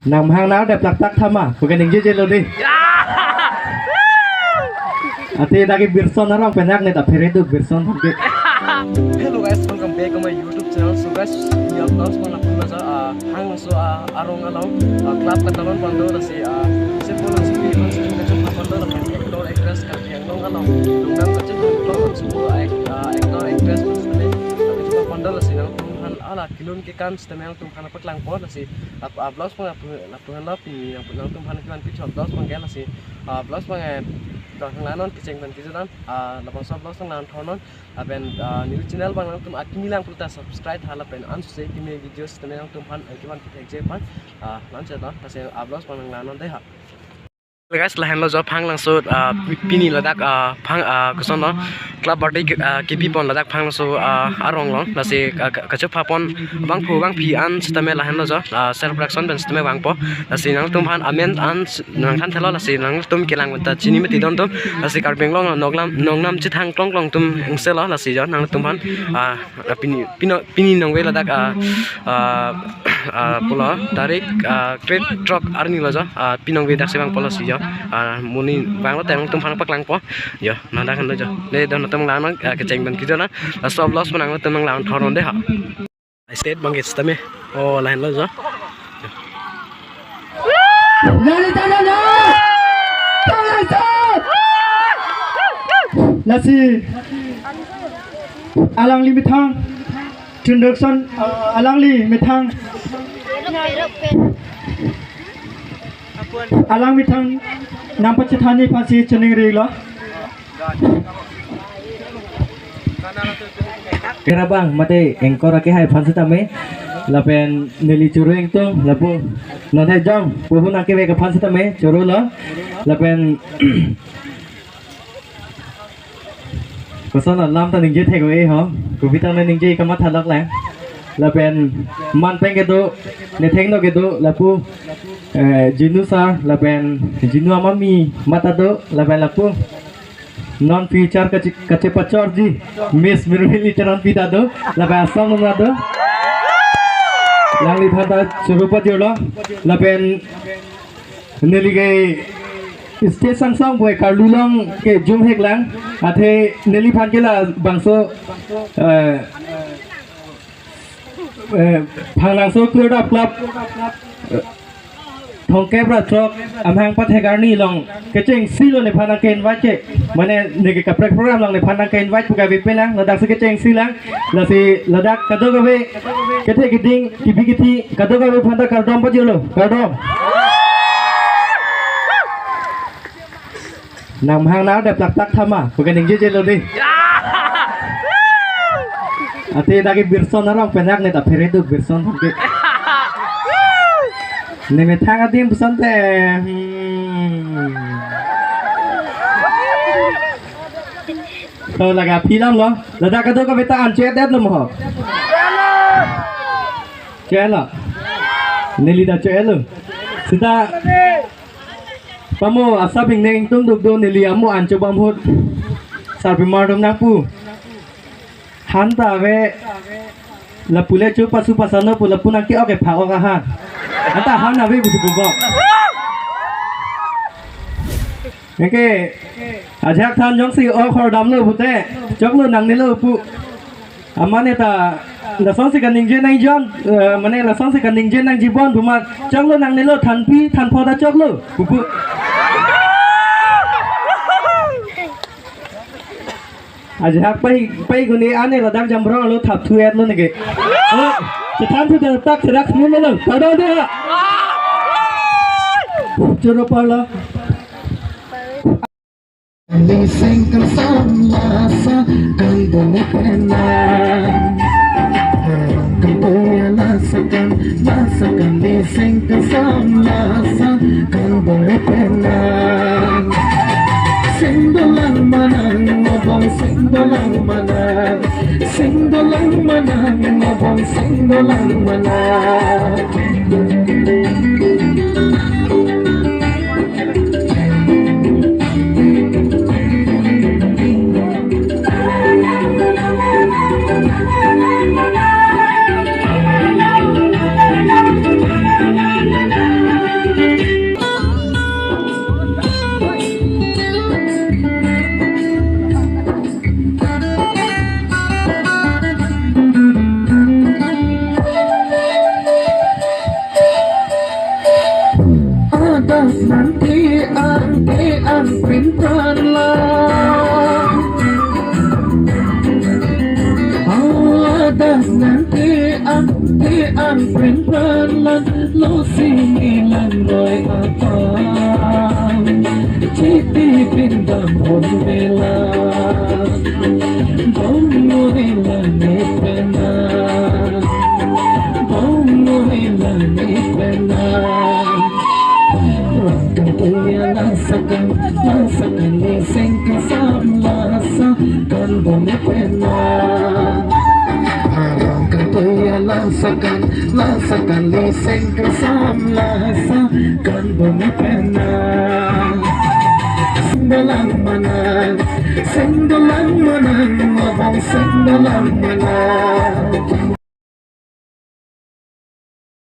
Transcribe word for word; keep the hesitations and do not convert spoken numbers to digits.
Nang mahang nang de plak plak thama, bukan yang jeje lo deh. Ate dagi Birson arong penak ne ta phere duk Birson ke. Hello guys, welcome back to my YouTube channel. So guys, ya vlogs mana pun masa ah hang so ah arong along ah club katalon pando lasi ah simple lasi pi lasi kacang pando lasi actor actress Karbi Anglong along. Lungdam kacang pando so ah actor actress lasi tapi cuma pando lasi nangtum aphan ala kelun kekan sitame nangtum aphan paklangpo lasi ap- ah vlogs pang ap- lapu hanlo pini nang nangtum aphan kevan pichot vlogs pang ke lasi ah vlogs pang eh dong hang lanon kecheng pen kejut an ah labangso vlogs nang lang thornon lapen ah neli channel bang nangtum akimi lang puta subscribe ha lapen ansose kimi video sitame nangtum aphan eh kevan pithekje aphan ah lam cheton lasi ah vlogs pang nang langnon dei ha. Guys, lahenlo jo aphanglangso ah pi- pini ladak ah phang ah koson lo club party ke- ah kepi pon ladak aphanglangso ah arong long lasi ah ka- kachepha pon bangphu bangphi an sitame lahenlo jo ah self production pen sitame vangpo lasi nangtum aphan amen an s- nangthan thelo lasi nangtum kelang ta chini mati don tum lasi Karbi Anglong noklam nongnam chethang klong klong tum engselo lasi jo nangtum aphan ah ah, pini pino pini nongve ladak ah ah ah pulo tarik ah kre throk arni lo jo ah pinongve daksi vangpo lasi jo ah muni vanglo te nangtum aphan paklangpo jo nang dak hanlo jo le don nangtum lang ah kecheng pen kejut an ah so vlogs pang nangtum lang thornon dei ha state bang ke sitame oh lahenlo jo Lali tana na. Tana sa. Lasi alangli methang introduction ah alangli methang alang methang nangpachethanji aphansi chiningrilo. Kera bang mate anchor akehai aphan sitame lapen neli choro ingtung lapu non hai jong puhu nangkevek aphan sitame choro lo lapen koson alam ta ningje thek-o-e ho kuvita na ningje kamatha lok lang lapen man pen kedo nethengno kedo lapu eh, Jinu sir lapen Jinu amami mata do lapen lapu non future kache- kachepachorji Miss Mirmili Teronpi ta do lapen Assam nung ta do. Langliphan ta choro pajirlo lapen neli ke stage sangsong bue karlulong ke jum hek lang athe neliphan ke labangso eh, eh, Phanglangso Clear Up Club eh, thongkep ra throk amahang pathek arni along kechengsi lo nephan nangke invite ke mane neke kaprek program along nephan nangke invite pu kave pe lang ladak si kechengsi lang lasi ladak kadokave kethe keding kibi kithi kadokave aphan ta kardom pajirlo kardom. Nang mahang nang de plak plak thama, bukan yang jeje lo deh. Ate dagi Birson arong penak ne ta phere duk Birson ke. Ne methang adim Birson te. Hmm. To laga film lo, ladak kadokave ta an chet det lo mo. Chet lo. Neli ta chet lo. Sita Pamo asap ingneng ingtung duk do neli amo ancho bam ahut. Sarpi mardom nangpu. Han ta ave lapu le chu pasu pasano pu lapu nangke-ok kepha-ok ahan. Anta han ave pusi pupo. Neke ajak than jongsi ok hor damlo pute. Choklo nangnelo pu. Amane ta lasonsi kaningje nangji-an, eh, mane lasonsi kaningje nangji bon bumat choklo nangnelo thanpi thanpho ta choklo pupu. Ajahak pai pai guni ane ladak jamrong alo thap thu etlo neke. Oh, chethan thu dak tak serak sini melo. Pada dia. Choro pala. Liseng kangsam lasa kan dole pena. Kan dole lasa kan, lasa kan liseng kangsam lasa kan dole pena. Sing dolang manang, ngobong sing dolang manang. Sing dolang manang, ngobong sing dolang manang. Sing ilang noi apam, chiti pindam hon mela. Bong noi langit pena, bong noi langit pena. Langkatuya langsakan, langsakan ni sing kesam lasa kan bong pena. Langkatuya langsakan, langsakan ni sing kesam lasa kan bong pena. Sing dolang manang, sing dolang manang, abang sing dolang manang.